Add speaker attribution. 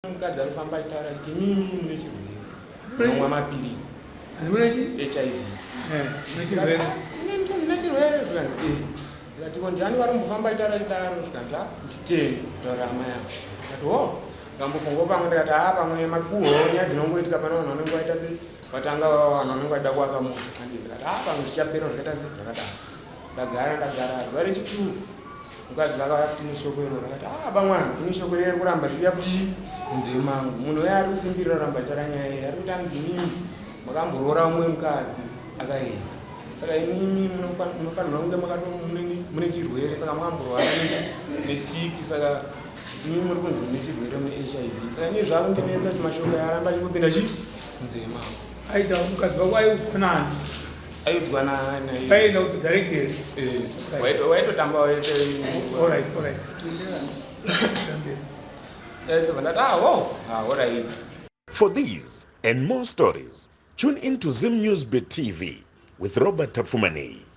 Speaker 1: Mukadzi ari kufamba achitaura achiti mimi mune chirwere munomwa mapiritsi hiv.
Speaker 2: Eh, mune chirwere.
Speaker 1: Mune chirwere zvikanzi eh. Ndikati ko ndiani vari kumbofamba achitaura achidaro zvikanzi ah nditeni kutaura hama yangu. Ndikati ho ndikambofungawo pamwe ndikati haa pamwe makuhwa nyaya dzinongoitika pane vanhu vanenge vaita sei vatanga vanhu vanenge vachida kuvaka musha ndikati haa pamwe zvichapera zvakaita sei zvakadaro. Ndagara ndagara zuva rechituu Mukadzi akauya futi neshoko iroro akati ah bamwana kune shoko riri kuramba richiuya futi munzeve mangu. Munhu uya ari kusimbirira kuramba achitaura nyaya iyi ari kuti anzi mimi makamboroora umwe mukadzi akaenda saka imimi munofanirwa kunge mune chirwere saka makamborwara nesiki saka imimi muri kunzi mune chirwere mune hiv saka ini zvakundinetsa kuti mashoko aya aramba achingopinda chi munzeve mangu.
Speaker 2: Aida mukadzi wako aiudzwa nani?
Speaker 1: Aiudzwa nani?
Speaker 2: Aienda kuti direct here?
Speaker 1: Eh. Waitotamba waite.
Speaker 2: All right, all right.
Speaker 1: Ndati ah, oh, ah, all right.
Speaker 3: For these and more stories, tune in to Zim News Bit TV with Robert Tafumani.